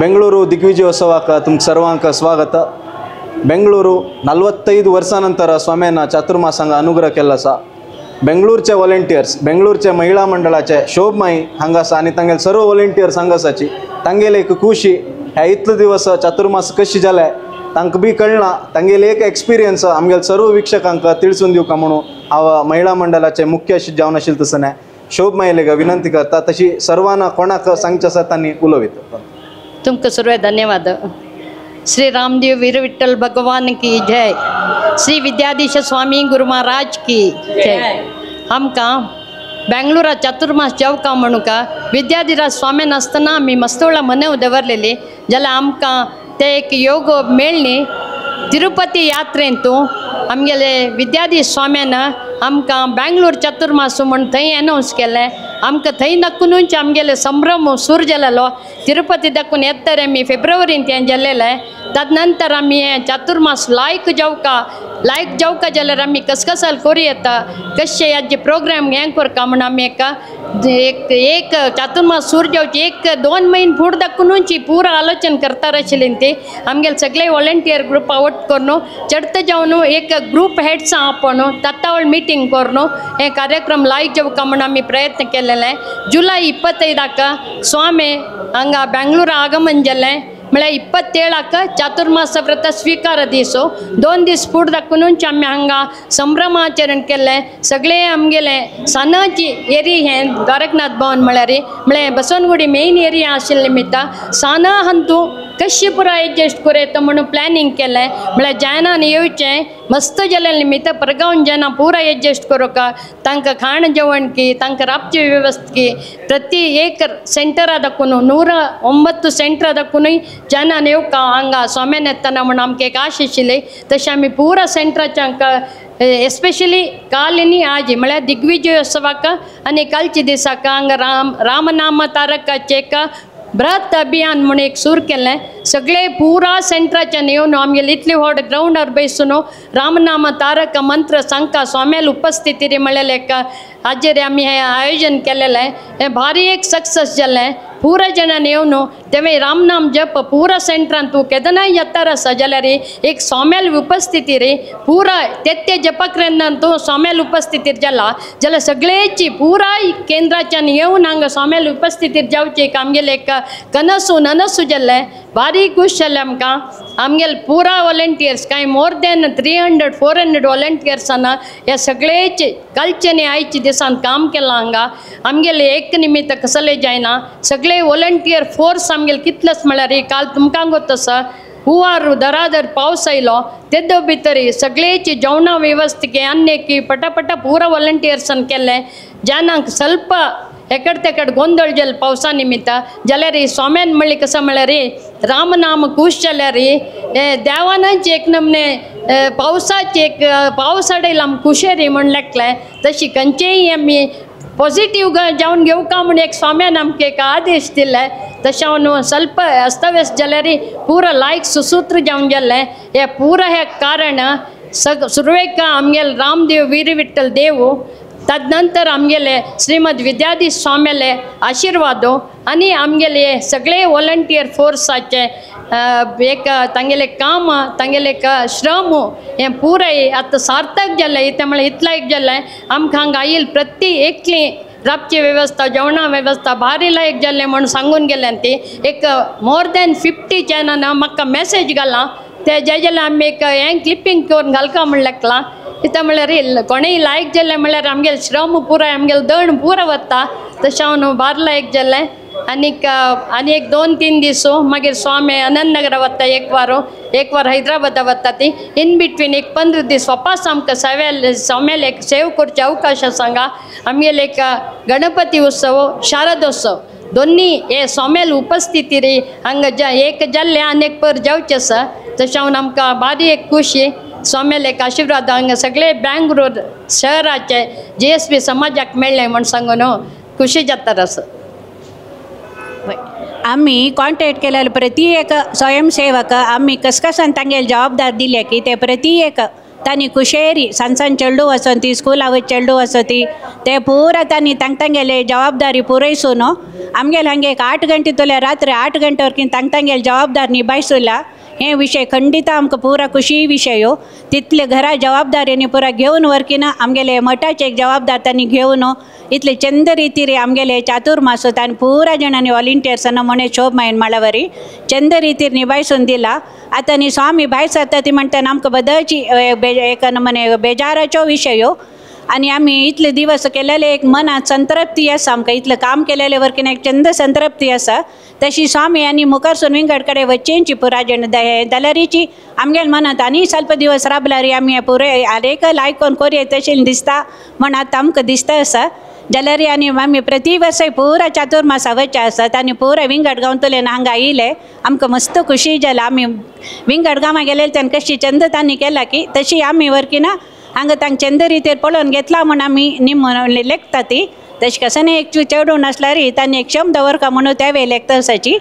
ಬೆಂಗಳೂರು ದಿಗ್ವಿಜಯೋತ್ಸವಕ್ಕೆ ತುಮ್ಗೆ ಸರ್ವಾಂಕ ಸ್ವಾಗತ. ಬೆಂಗಳೂರು 45 ವರ್ಷ ನಂತರ ಸ್ವಾಮಿನ ಚಾತುರ್ಮಾಸಂಗ ಅನುಗ್ರಹ ಕೆಲಸ. ಬೆಂಗಳೂरचे वॉलेंटियर्स, बेंगळूरचे महिला मंडळाचे शोभमाई हांगा आसा आनी तांगेले सर्व वॉलेंटियर्स हांगा आसाची. तांगेले एक खुशी ह्या इतले दिवस चातुर्मास कशी जाले तांकां बी कळना. तांगेले एक एक्सपिरियन्स आमगेले सर्व वीक्षकांक तिळसून दिवका म्हणून हांव महिला मंडळाचे मुख्य जावन आशिल्लें तसं शोभमाईले विनंती करता. तशी सर्वांना कोणाक सांगचें आसा तांणी उलोवयता. तुमकां सुरवे धन्यवाद. श्री रामदेव वीर विठ्ठल भगवान की जय. श्री विद्याधीश स्वामी गुरु महाराज की जय. आमकां बेंगळूरा चातुर्मास जेवका म्हणूका विद्याधिराज स्वामी नासतना आमी मस्तोळा मनव दवरलेली जाल्यार आमकां ते एक योग मेळ्ळी. तिरुपती यात्रेंतू आमगेले विद्याधीश स्वाम्यान आमकां बेंगळूर चातुर्मास म्हूण थंय एनावन्स केलें. आमकां थंय दाखोवनूच आमगेले संभ्रम सूर जालेलो. तिरुपती दाखोवन येतरे आमी फेब्रुवारींत हें जालेलें. तद नंतर आमी हें चातुर्मास लायक जेवका लायक जेवका जाल्यार आमी कसकसाल करूं येता कशें हाजे प्रोग्राम हें करता म्हूण आमी एक एक चातुर्मास सूर जावची एक 2 म्हयने फुडें दाखोवनूच पुरा आलोचन करता आशिल्लीं ती. आमगेले सगळे वॉलंटियर ग्रुपा वट करून चडत जावन एक ग्रूप हेड्सां आपोवन तात्तावळ मिटींग करून हे कार्यक्रम लायक जेवका म्हूण आमी प्रयत्न केलेले. जुलय 25 स्वामी हांगा बेंगळूर आगमन जालें. म्हळ्यार 27 चातुर्मास व्रत स्वीकार दीस. 2 दीस फुडें दाखोवनूच आमी हांगा संभ्रमाचरण केलें. सगळे आमगेले सानाची एरिया हें द्वारकनाथ भवन म्हळ्यार म्हळ्यार बसवनगुडी मेन एरिया आशिल्ले निमित्ता साना हंतू कशी पुरा एडजस्ट करूं येता म्हणून प्लॅनिंग केलें. म्हळ्यार जैनान येवचें मस्त जाल्ले निमित्त परगांव जेन्ना पुरा एडजस्ट करूंक तांकां खाण जेवण की तांकां राबची व्यवस्था की प्रति एक सेंटरा दाखोवन 109 सेंटरा दाखोवनूय जनान येवका हांगा स्वाम्यान येतना म्हूण आमकां एक आश आशिल्ली. तशें आमी पुरा सेंटराच्या हांकां एस्पेशली काल आनी आज म्हळ्यार दिग्विजयोत्सवाक आनी कालच्या दिसाक हांगा रामनाम तारकाचें एक बृहत अभियान म्हूण एक सूर केलें. सगळे पुरा सेंटराच्यान येवन आमगेले इतले व्हड ग्रावंडार बसून रामनाम तारक मंत्र सांगता स्वाम्याल उपस्थिती म्हळ्यार एक हाजेर आमी हें आयोजन केलेलें. हें भारी एक सक्सेस जालें. पुरा जाणान येवन तेवें रामनाम जप पुरा सेंटरान तूं केदनाय येतार आसा जाल्यार एक स्वाम्याल उपस्थिती रे पुरा तेत्ते जपक्रेंदान तूं स्वाम्याल उपस्थितीर जाला जाल्यार सगळेची पुराय केंद्राच्यान येवन हांगा स्वाम्याल उपस्थितीर जावची एक आमगेले एक कनसू ननसू जाल्लें. भारी खूश जालें आमकां. आमगेले पुरा वॉलंटियर्स कांय मोर दॅन 300-400 वॉलंटियर्सान ह्या सगळेचे कालचे आनी आयच्या दिसान काम केलां हांगा. आमगेले एक निमित्त कसलें जायना सगळे वॉलंटियर फोर्स आमगेले कितलेच म्हळ्यार काल तुमकां गोत आसा हुवार दरादर पावस आयलो तेदो भितर सगळेची जेवणा वेवस्था की आनी की पटापटा पुरा वॉलंटियर्सान केलें. जेन्ना ಸ್ವಲ್ಪ ಎಕಡೆ ತೆಕಡೆ ಗೊಂದಳ ಜಲ್ पावसा निमित्त जाल्यार स्वाम्यान म्हणलें कसं म्हळ्यार रामनाम खूश जाल्यार देवानच एक नमने पावसाचे एक पावस हाडयला आमकां खुशेरी म्हण लेखलें. तशी खंयचेय आमी पॉझिटिव्ह जावन घेवका म्हूण एक स्वाम्यान आमकां एक आदेश दिले. तशें हांव ಸ್ವಲ್ಪ अस्तव्यस्त जाल्यार पुरा लायक सुसूत्र जावन जालें. हें पुरा हें कारण सुरवेक आमगेले रामदेव वीर विठ्ठल देव तदनंतर आमगेले श्रीमद विद्याधीश स्वाम्याले आशिर्वाद आनी आमगेले सगळे वॉलंटियर फोर्साचे एक तांगेले काम तांगेले श्रम हें पुराय आतां सार्थक जालें. इतें म्हळ्यार इतलें एक जालें आमकां हांगा आयल प्रति एकली राबची वेवस्था जेवणा वेवस्था भारी लायक जालें म्हूण सांगून गेल्यान ती एक मोर दॅन 50 जाणां म्हाका मॅसेज घाला ते जे जाल्यार आमी एक हें क्लिपींग करून घालका म्हण लेखलां. कितें म्हळ्यार कोणूय लायक जालें म्हळ्यार आमगेले श्रम पुराय आमगेले दण पुरो वता. तशें हांव भार लायक जालें. आनीक आनी एक 2-3 दीस मागीर स्वामी अनंतनगरा वता एक वार एक वार हैदराबादा वता ती इन बिटवीन एक 15 दीस वापस आमकां स्वाम्याल एक सेव करचे अवकाश आसा हांगा. आमगेले एक गणपती उत्सव शारदोत्सव दोन्ही हे स्वाम्याल उपस्थिती रे हांगा एक जाल्लें आनी एक पर जावचें आसा. तशें हांव आमकां भारी एक खुशी स्वाम्याल एक आशिर्वाद हांगा सगळे बेंगलोर शहराचे GSB समाजाक मेळ्ळें म्हूण सांगून खुशी जाता आसा. आमी कॉन्टॅक्ट केल्यार प्रति एक स्वयंसेवक आमी कसकसान तांगेले जबाबदार दिल्या की ते प्रति एक तांणी कुशेरी सान सान चेडू वचोन ती स्कुला वयर चेडू वचो ती ते पुरा तांणी तांग तांगेले जबाबदारी पुरयसून आमगेले हांगे एक 8 गंटे तुल्या रात्री 8 गंटे वरकीन तांग तांगेले जबाबदार निभायसुला. हे विषय खंडित आमकां पुरा खुशी विषय हो. तितले घरा जबाबदारीनी पुरा घेवन वरकीन आमगेले मठाचे एक जबाबदार तांणी घेवन इतले चंद रितीर आमगेले चातुर्मास तांणी पुरा जाणांनी वॉलंटियर्सांना म्हणे शोभ मायन माळावरी चंद रितीर निभायसून दिला. आतां न्ही स्वामी भायर सरता ती म्हणटा आमकां बदलची एक नमने बेजाराचो विशय हो. आनी आमी इतले दिवस केलेले एक मनात संतृप्ती आसा आमकां इतलें काम केलेले वरकीन एक चंद संतृप्ती आसा. तशी स्वामी आनी मुखारसून विंगड कडेन वचेंची पुरा जण जाल्यारीची आमगेले मनात आनी ಸ್ವಲ್ಪ दिवस राबल्यार आमी पुरे आरेकल आयकोन कोरये तशें दिसता म्हण आतां आमकां दिसता आसा. जाल्यार आनी आमी प्रति वर्सय पुरा चातुर्मासा वचचे आसात आनी पुरा विंगड गांवतल्यान हांगा आयिल्ले आमकां मस्त खुशी जाला. आमी विंगड गांवां गेलेले तेन्ना कशी चंद तांणी केला की तशी आमी वरकीना हांगा तांकां चंद रितीर पळोवन घेतला म्हूण आमी निम लेखता ती तशें कसं एक चेडूं नासल्यार तांणी एक क्षम दवरका म्हणून त्या वेळ लेखता आसाची.